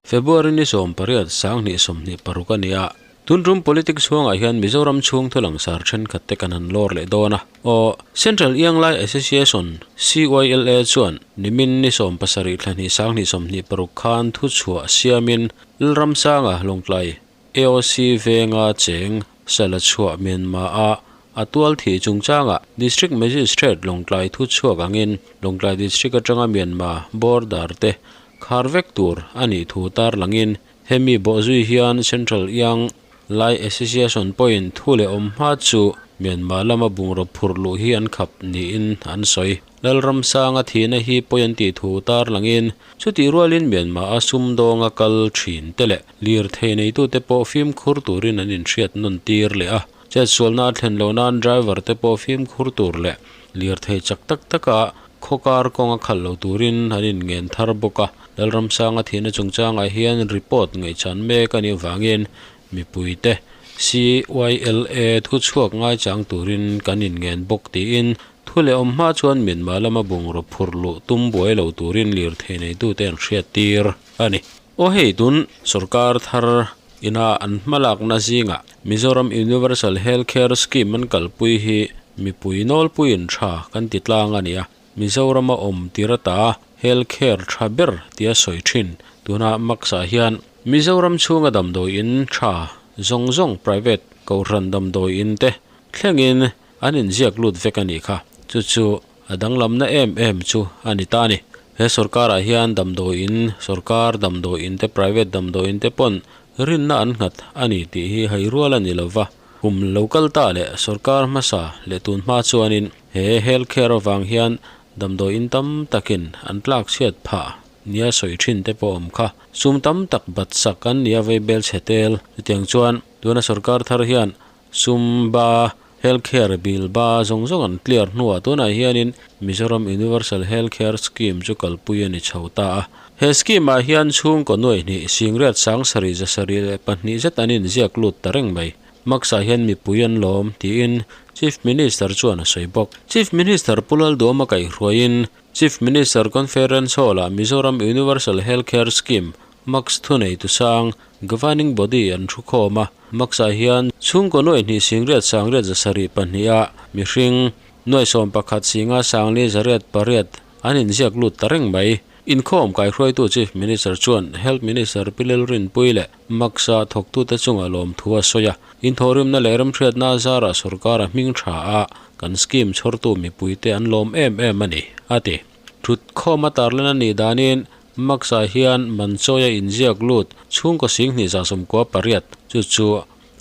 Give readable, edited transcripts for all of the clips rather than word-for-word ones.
February ni 18 2026 a ni a. Tun tum politics chhuangah hian Mizoram chhung thu langsar thenkhat te kan han lawr leh dawn a. Aw, Central Ianglai Association, CYLA, chuan nimin ni 17 thla hnih 2026 khan thu chhuah siamin Lalramsanga Lawngtlai AOC venga cheng sala chhuah Myanmar a a tual thih chungchangah District Magistrate Lawngtlai thu chhuak angin Lawngtlai District atanga Myanmar border te khar vek tur a nih thu tarlangin hemi bawhzui hian Central Iang Lai Association pawhin thu leh awm hma chu Myanmar lama bungraw phurh luh hi an khap niin an sawi. Lalramsanga thihna hi pawi an tih thu tarlangin chutih rualin Myanmar a sumdawnga kal thin te leh lirthei neitute pawh fimkhur turin an inhriat nawn tir leh a. Chetsualna a thlen loh nan driver te pawh fimkhur tur leh lirthei chak tak taka khawkar kawnga khalh lo turin an inngen thar bawk a. Lalramsanga thihna chungchangah hian report ngaihchan mek a nih vangin mipuite CYLA thuchhuak ngaichang turin kan inngen bawk tiin thu leh awm hma chuan Myanmar lama bungraw phurh luh tum buai lo turin lirthei neitute an hriat tir a ni. Aw hei tun sorkar thar ina an hmalakna zingah Mizoram Universal Health Care Scheme an kalpui hi mipui nawlpuiin tha kan ti tlang a ni a, Mizorama awm tir ata health care tha ber tia sawi thin. Tuna Max-ah hian Mizoram chhunga damdawi in tha zawng zawng private kohhran damdawi in te thlengin an inziak lut vek a nih kha. Chu chu a danglamna em em chu a ni ta a ni. He sorkarah hian damdawi in, sorkar damdawi in te private damdawi in te pawn rinna an nghat a ni tih hi hai rual a ni lo va. Kum lo kal ta leh sorkar hmasa leh tun hma chuanin he health care avang hian damdawi in tam takin an tlak chhiat phah nia sawi thin te pawh awm kha. Sum tam tak bat sak an nia vei bel chhe tel. Chutiang chuan tuna sorkar thar hian Sum ba, Health Care Bill ba zawng zawng an clear hnuah tunah hianin Mizoram Universal Health Care Scheme chu kalpui a ni chho ta a. He scheme ah hian chhungkaw nuaih hnih, singriat sang sarih za sarih leh pahnih zet an inziak lut ta reng mai. Max ah hian mipui an lawm, tiin Chief Minister chuan a sawi bawk. Chief Minister Pu Lalduama kaihhruaiin Chief Minister Conference Hall-ah Mizoram Universal Health Care Scheme Max thuneitu sang, Governing Body, an thu khawm a. Max-ah hian chhungkaw nuaih hnih singriat sangriat zasarih pahniha mihring nuaih sawm pakhat singa sangli zariat pariat an inziak lut ta reng mai. Inkhawm kaihruaitu Chief Minister chuan Health Minister Pi Lalrinpuii leh Max-a thawktute chungah lawmthu a sawi a. Inthawhrimna leh remhriatna zarah sorkara hming tha a kan scheme chhawrtu mipuite an lawm em em a ni, a ti. Thutkhawm a tarlan a nih danin Max-ah hian Manchawia inziak lut chhungkaw singhnih za sawmkua pariat, chu chu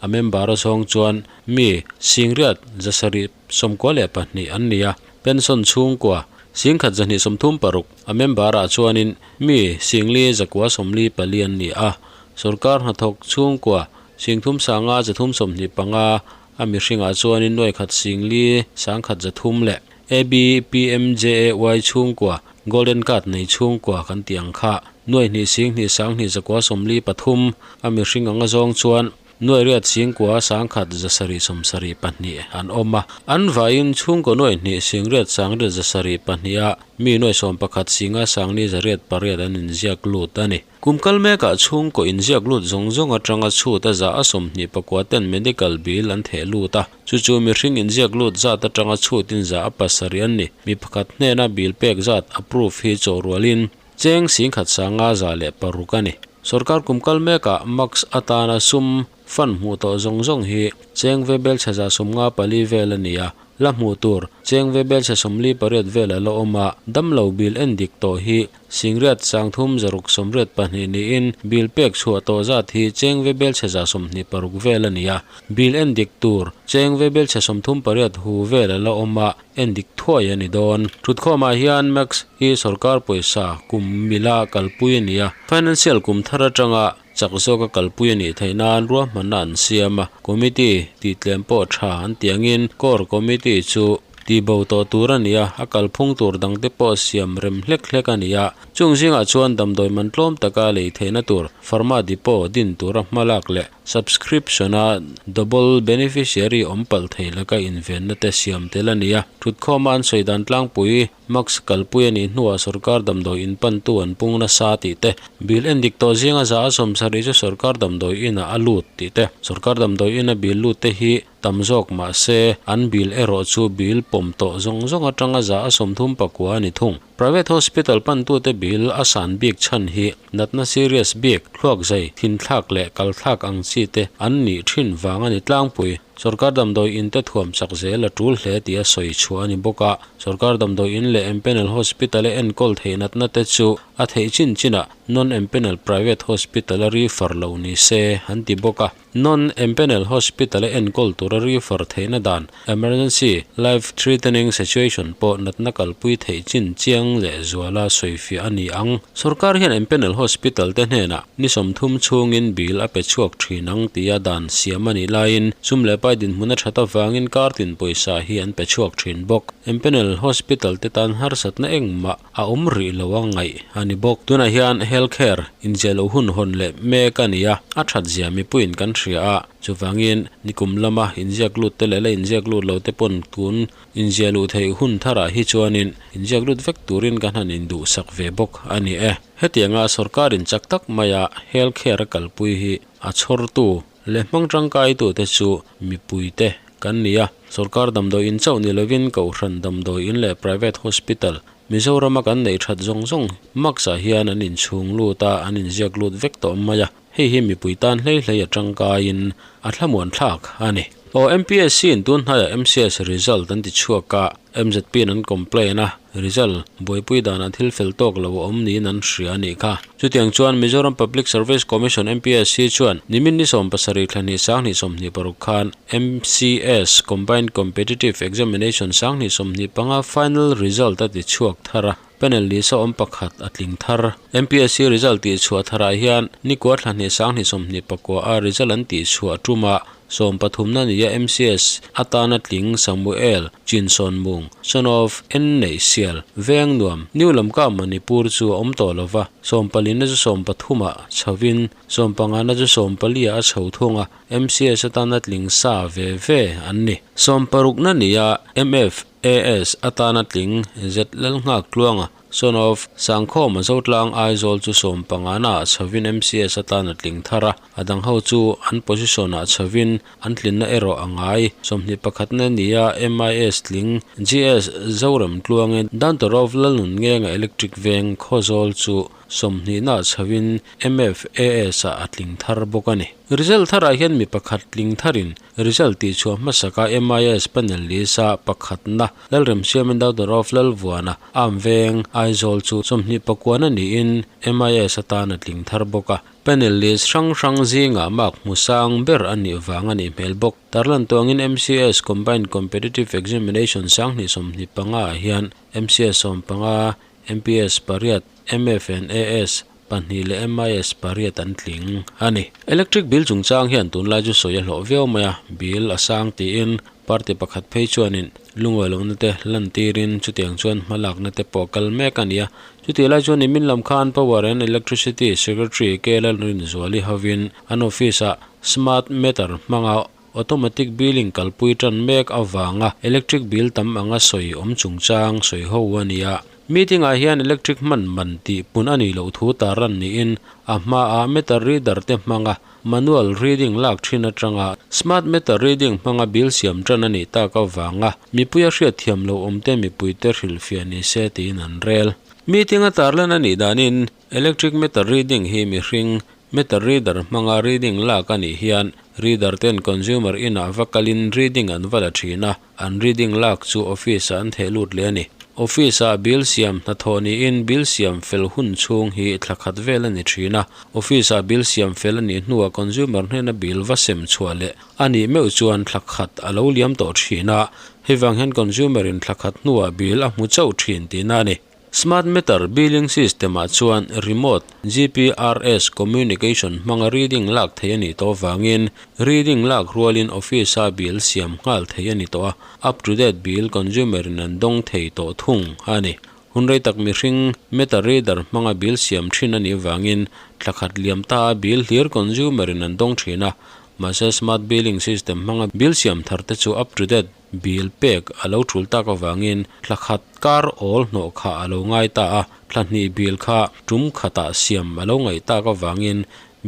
a member a zawng chuan mi singriat zasarih sawmkua leh pahnih an ni a, pension chhungkua singkhat zahnih sawmthum paruk a member ah chuanin mi singli zakua sawmli pali an ni a, sorkar hnathawk chhungkua singthum sanga zathum sawmhnih panga a mihringah chuanin nuaikhat singli sangkhat zathum leh ABPMJAY chhungkua Golden Card nei chhungkua kan tih ang kha nuai hnih sing hnih sang hnih zakua sawmli pathum a mihring anga zawng chuan nuai riat singkua sangkhat zasarih sawmsarih pahnih an awm a. An vaiin chhungkaw nuai hnih sing riat sang riat zasarih pahniha mi nuai sawm pakhat singa sangli zariat pariat an inziak lut a ni. Kum kal mekah chhungkaw inziak lut zawng zawng atanga chhut a zah a sawmhnih pakua ten medical bill an theh lut a, chu chu mihring inziak lut zat atanga chhutin zah a pasarih an ni. Mi pakhat hnena bill pek zat approve hi chaw rualin cheng singkhat sanga za leh paruk a ni. Sorkar kum kal mekah max atana sum fund hmuh tawh zawng zawng hi cheng ve belchhe za sawmnga pali vel a ni a. La hmuh tur cheng ve belchhe sawmli pariat vel a la awm a, damlo bill en dik tawh hi Singriat sangthum zaruk sawmriat pahnih niin bill pek chhuah tawh zat hi cheng ve belchhe za sawmhnih paruk vel a ni a, bill en dik tur cheng ve belchhe sawmthum pariat hu vel a la awm a, en dik thuai a ni dawn. Thutkhawmah hian Max hi sorkar pawisa kum mila kalpui a ni a, financial kum thar atanga chak zawka kalpui a nih theih nan ruahmanna an siam a, committee tih tlem pawh tha an tih angin core committee chu tihbo tawh tur a ni a, a kalphung tur dangte pawh siam rem hlek hlek a ni a. Chung zingah chuan damdawi man tlawm taka lei theihna tur Pharma Depot din tura hmalak leh Subscription-a double beneficiary awm palh thei laka invenna te siam tel a ni a. Thutkhawma an sawi dan tlangpui Mask kalpui a nih hnuah sorkar damdawi in pantu an pung nasa tih te, bill en dik tawh zinga za a 70 chu sorkar damdawi inah a lut tih te, sorkar damdawi ina bill lut te hi tam zawk mah se an bill erawh chu bill pawm tawh zawng zawng atanga 39% a ni thung. Private hospital pantute bill a san bik chhan hi natna serious bik, thluak zai, thinthlak leh kalthlak ang chi te an nih thin vang a ni tlangpui. Sorkar damdawi in te thuam chak zel a tul hle tih a sawi chhuah a ni bawk a. Sorkar damdawi in leh empanel hospital-a enkawl theih natna te chu a theih chin chinah non-empanel private hospital-a refer loh ni se an ti bawk a. Non-empanel hospital-a enkawl tura refer theihna dan emergency, life threatening situation pawh natna kalpui theih chin chiang leh zuala sawifiah a ni ang. Sorkar hian empanel hospital te hnenah ni 30 chhungin bill a pe chhuak thin ang tia dan siam a nih laiin sum leh pai dinhmun a that avangin kar tin pawisa hi an pe chhuak thin bawk. Empanel hospital te tan harsatna engmah a awm rih lo a ngaih a ni bawk. Tunah hian health care inziah loh hun hawn leh mek a ni a, a that zia mipuiin kan hria a, chuvangin nikum lama inziak lut te leh la inziak lut lo te pawn tun inziah luh theih hun tharah hi chuanin inziak lut vek turin kan han induhsak ve bawk a ni e. Hetianga sorkarin chak tak maia health care a kalpui hi a chhawrtu leh hmang tangkaitute chu mipuite kan ni a. Sorkar damdawi in chauh ni lovin Kohhran damdawi in leh private hospital Mizorama kan neih that zawng zawng max-ah hian an inchhung lut a, an inziak lut vek tawh mai a. Hei hi mipui tan hlei hlei a tangkaiin a thlamuan thlak a ni. Aw MPSC in tun hnaiah MCS result an ti chhuak a, MZP in an complain a, result buaipui danah thil fel tawk lo a awm niin an hria a nih kha. Chutiang chuan Mizoram Public Service Commission, MPSC, chuan nimin ni 70 thla hnih 2026 khan MCS Combined Competitive Examination 2025 final result a ti chhuak thar a. Panel ni sawm pakhat a tling thar. MPSC result tih chhuah tharah hian nikua thla hnih 2024 a result an tih chhuah tuma 13na nia MCS atana tling Samuel Chinsawnmung, son of N Neih Sial, Veng Nuam, New Lamka Manipur chu a awm tawh lova, 14na chu 13ah chhovin 15na chu 14ah a chho thung a, MCS atana tling sa ve ve an ni. 16na nia MF AS atana tling Z Lalnghak Tluanga, son of Sangkhawma Zotlang Aizawl chu 15na ah chhovin MCS atana tling thar a, a dang ho chu an position ah chhovin an tlinna erawh a ngai. 21na nia MIS tling GS Zorem Tluangin Dantorov Lalnun Ngenga Electric Veng Khawzawl chu 20na ah chhovin MFAS ah a tling thar bawk a ni. Result tharah hian mi pakhat tling tharin Result tih chhuah hmasaka MIS panel list-a pakhatna Lalremsiamin Daughter of Lalvuana Arm Veng Aizawl chu 29 a niin MIS atan a tling thar bawk a. Panel list hrang hrang zingah mark hmu sang ber a nih vang a nih hmel bawk. Tarlan tuangin MCS Combined Competitive Examination 2025 ah hian MCS 15, MPS pariat, MF and AS pahnih leh MIS pariat an tling a ni. Electric bill chungchang hian tunlai chu sawi a hlawh viau mai a, bill a sang tiin party pakhat phei chuanin lungawi lohna te lantirin chutiang chuan hmalakna te pawh kal mek a ni a. Chutih lai chuan nimin lam khan Power and Electricity Secretary K Lalrinzuali hovin an office-ah smart meter hmanga automatic billing kalpui tan mek avanga electric bill tam anga sawi awm chungchang sawi ho a ni a. Meeting ah hian electric hman man tih pun a nih loh thu tarlan niin a hmaah meter reader te hmanga manual reading lak thin atanga smart meter reading hmanga bill siam tan a nih tak avanga mipui a hriat thiam loh awm te mipui te hrilhfiah ni se tiin an rel. Meeting a tarlan a nih danin electric meter reading hi mihring meter reader hmanga reading lak a nih hian reader ten consumer inah va kalin reading an va la thin a, An reading lak chu office-ah an theh lut leh a ni. Office-ah bill siam hnathawh niin bill siam fel hun chhung hi thla khat vel a ni thin a. Office-ah bill siam fel a nih hnuah consumer hnena bill va sem chhuah leh a nih meuh chuan thla khat a lo liam tawh thin a. Hei vang hian consumer-in thla khat hnuah bill a hmu chauh thin tihna a ni. Smart meter billing system-ah chuan remote GPRS communication hmanga reading lak theih a nih tawh avangin reading lak rualin office-a bill siam nghal theih a ni tawh a, up to date bill consumer-in an dawng thei tawh thung a ni. Hun rei tak mihring meter reader hmanga bill siam thin a nih vangin thla khat liam ta a bill hlir consumer in an dawng thin a, mahse smart billing system hmanga bill siam thar te chu up to date bill pek a lo tul tak avangin thla khat kar awl hnawh kha a lo ngai ta a, thla hnih bill kha tum khatah siam a lo ngaih tak avangin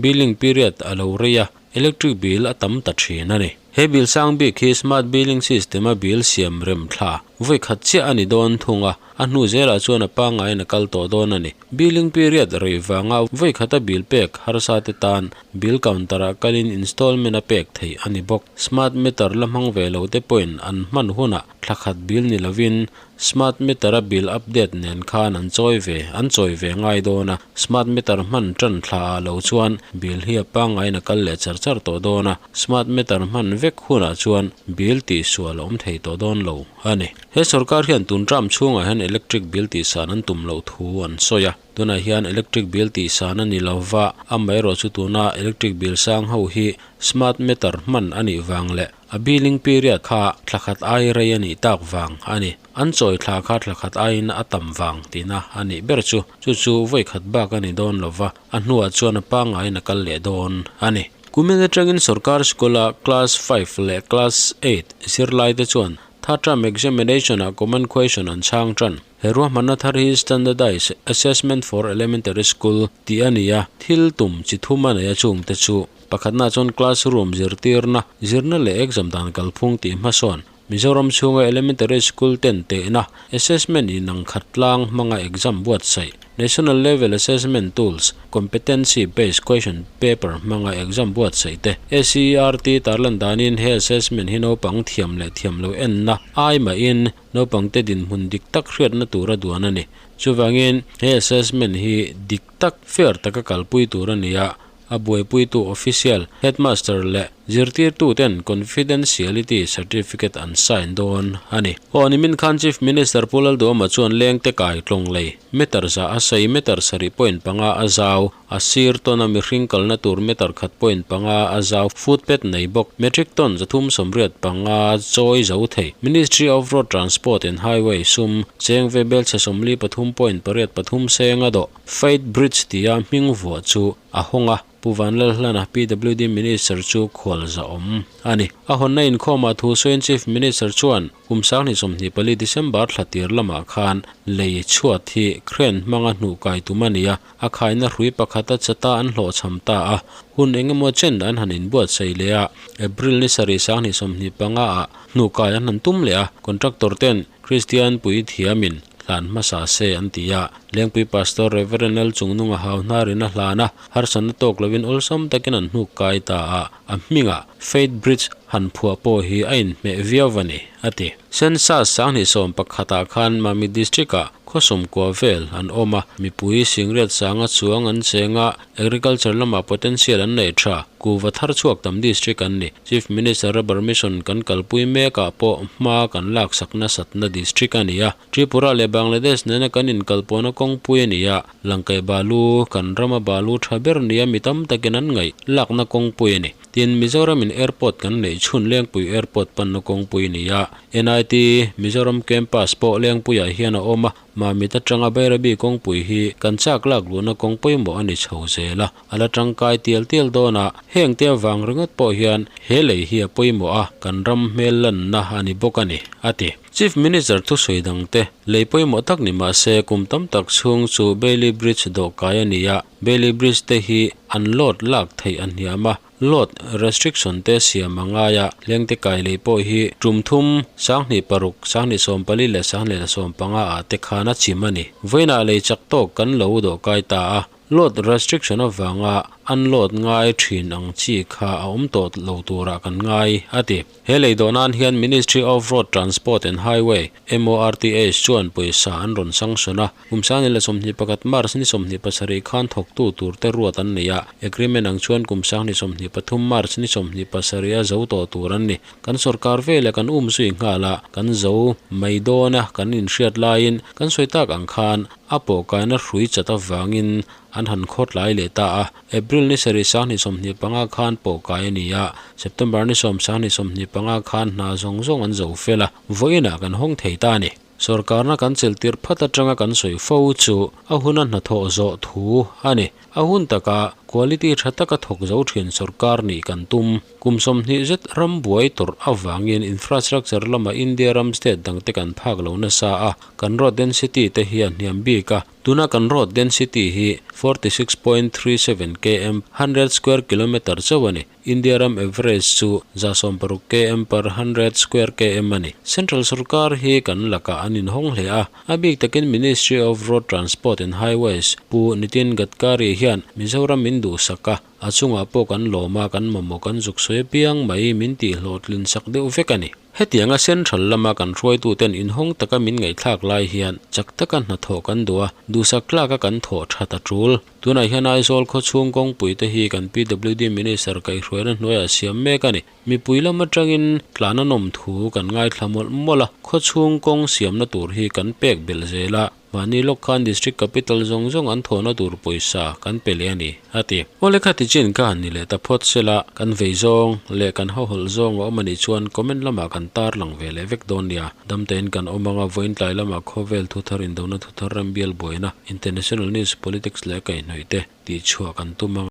billing period a lo rei a, electric bill a tam ta thin a ni. He bill sang bik hi smart billing system a bill siam rem thla vawi khat chiah a ni dawn thung a, a hnu zelah chuan a pangaiin a kal tawh dawn a ni. Billing period rei vanga vawi khata bill pek harsa te tan bill counter ah kalin installment a pek theih a ni bawk. Smart meter la hmang ve lo te pawhin an hman hunah thla khat bill ni lovin Smart meter a bill update nen khan an chawi ve an chawi ve ngai dawn a, smart meter hman tan thla ah lo chuan bill hi a pangaiin a kal leh char char tawh dawn a, smart meter hman vek hunah chuan bill tihsual a awm thei tawh dawn lo a ni. He sorkar hian tun term chhungah hian electric bill tihsan an tum loh thu an sawi a, tunah hian electric bill tihsan a ni lo va, amaherawh chu tuna electric bill sang ho hi smart meter hman a nih vang leh A billing period kha thla khat ai rei a nih tak vang a ni. An chawi thla kha thla khat aiin a tam vang tihna a nih ber chu. Chu chu vawi khat bak a ni dawn lo va, a hnuah chuan a pangaiin a kal leh dawn a ni. Kumin atangin sorkar school-a class five leh class eight zirlaite chuan third term examination-ah common question an chhang tan. He ruahmanna thar hi Standardized Assessment for Elementary School tih a ni a, thil tum chi thum a nei a chungte chu. Pakhatna chuan classroom zirtirna, zirna leh exam dan kalphung tih hmasawn, Mizoram chhunga elementary school ten tehna, assessment in ang khat tlang hmanga exam buatsaih, National Level Assessment Tools, Competency Based Question Paper hmanga exam buatsaih te. SCERT tarlan danin he assessment hi naupang thiam leh thiam lo enna ai mahin naupangte dinhmun dik tak hriatna tura duan a ni. Chuvangin he assessment hi dik tak, fair taka kalpui tur a ni a, A buaipuitu official, headmaster leh zirtirtuten confidentiality certificate an sign dawn a ni. Aw nimin khan Chief Minister Pu Lalduhoma chuan lengte kai tlawng lei meter za a sei meter sarih point panga a zau, a sir tawna mihring kalna tur meter khat point panga a zau footpath nei bawk metric ton 380 panga chawi zo thei. Ministry of Road Transport and Highway sum cheng ve belchhe 43 point pariat pathum seng a dawh. Faith Bridge tia hming vuah chu a hawng a, Pu Vanlalhlana, PWD Minister chu khual za awm a ni. A hawnna inkhawmah thu sawiin Chief Minister chuan kum 2024 December thla tir lamah khan lei chhuat hi crane hmanga hnuh kai tum a ni a, a khaina hrui pakhat a chata an hlawhchham ta a, hun engemaw chen an han inbuatsaih leh a, April ni sarih 2025 ah hnuh kai an han tum leh a, contractor ten Kristian puithiamin hlan hmasa se an ti a, Lengpui Pastor Rev. Lalchungnunga hau hnarin a hlan a, harsatna tawk lovin awlsam takin an hnuk kai ta a, a hmingah Faith Bridge han phuah pawh hi a inhmeh viau a ni, a ti. Census 2011 ah khan Mamit District-ah khaw sawmkua vel an awm a, mipui singriat sanga chuang an cheng a, Agriculture lamah potential an nei tha, kuhva thar chhuak tam district an ni. Chief Minister Rubber Mission kan kalpui mekah pawh hma kan laksak nasatna district a ni a. Tripura leh Bangladesh nena kan inkalpawhna kawngpui a ni a, Langkaih balu, kan rama balu tha ber nia mi tam takin an ngaih lakna kawngpui a ni. Tin, Mizoramin airport kan neih chhun Lengpui Airport panna kawngpui a ni a. NIT, Mizoram Campus pawh Lengpuiah hian a awm a. Mamit atanga Bairabi kawngpui hi kan chak lak luhna kawng pawimawh a ni chho zel a, a la tangkai tial tial dawn a, heng te avang ringawt pawh hian he lei hi a pawimawh a, kan ram hmel lanna a ni bawk a ni, a ti. Chief Minister thusawi dangte lei pawimawh tak ni mah se kum tam tak chhung chu Bailey Bridge dawhkai a ni a, Bailey Bridge te hi an load lak theih a hniam a, Load restriction te siam a ngai a, lengte kai lei pawh hi tum thum, 2006, 2014 leh 2015 ah te khan a chim a ni. Vawiinah lei chak tawk kan lo dawh kai ta a, load restriction avanga unload ngai thin ang chi kha a awm tawh lo turah kan ngai, a ti. He lei dawh nan hian Ministry of Road Transport and Highway, MORTH, chuan pawisa an rawn sanction a, Kum 2021 March ni 27 khan thawktu turte ruat an nei a, agreement ang chuan kum 2023 March ni 27 a zo tawh tur an ni. Kan sorkar veleh kan um zui nghal a, kan zo mai dawn a kan inhriat laiin kan sawi tak ang khan a pawhkaina hrui chat avangin an han khawtlai leh ta a. April ni sarih 2025 khan pawhkai a ni a, September ni 10 2025 khan hna zawng zawng an zo fel a, vawiinah kan hawng thei ta a ni. Sorkarna kan chelh tirh phat atanga kan sawi fo chu a huna hnathawh zawh thu a ni. A hun taka quality tha taka thawk zo thin sorkar nih kan tum. Kum 20 zet ram buai tawrh avangin infrastructure lama India ram state dangte kan phak lo nasa a, kan road density te hi a hniam bik a. Tuna kan road density hi 46.37 km 100 square kilometre chauh a ni. India ram average chu 160 km per 100 square km a ni. Central sorkar hi kan lakah an inhawng hle a, a bik takin Ministry of Road Transport and Highways Pu Nitin Gadkari hian Mizoram min duhsak a, a chungah pawh kan lawm a, kan mamawh kan zuk sawi apiang mai min tihhlawhtlin sak deuh vek a ni. Hetianga central lama kan hruaituten inhawng taka min ngaihthlak lai hian chak taka hnathawh kan duh a, duhsak tlaka kan thawh that a tul. Tunah hian Aizawl khawchhung kawngpui te hi kan PWD Minister kaihhruaina hnuaiah siam mek a ni. Mipui lam atangin tlan a nawm thu kan ngaithla mawlh mawlh a, khawchhung kawng siamna tur hi kan pek belh zel a, mahni lawk khan District Capital zawng zawng an thawhna tur pawisa kan pe leh a ni, a ti. Awle kha ti chin kha han ni leh ta phawt sela, kan vei zawng leh kan hauhawlh zawng a awm a nih chuan comment lamah kan tarlang ve leh vek dawn nia. Damtein kan awm anga vawiin tlai lamah khawvel thuthar indona thuthar rembial buaina, International News, Politics leh kaihhnawih te tih chhuah kan tum ang.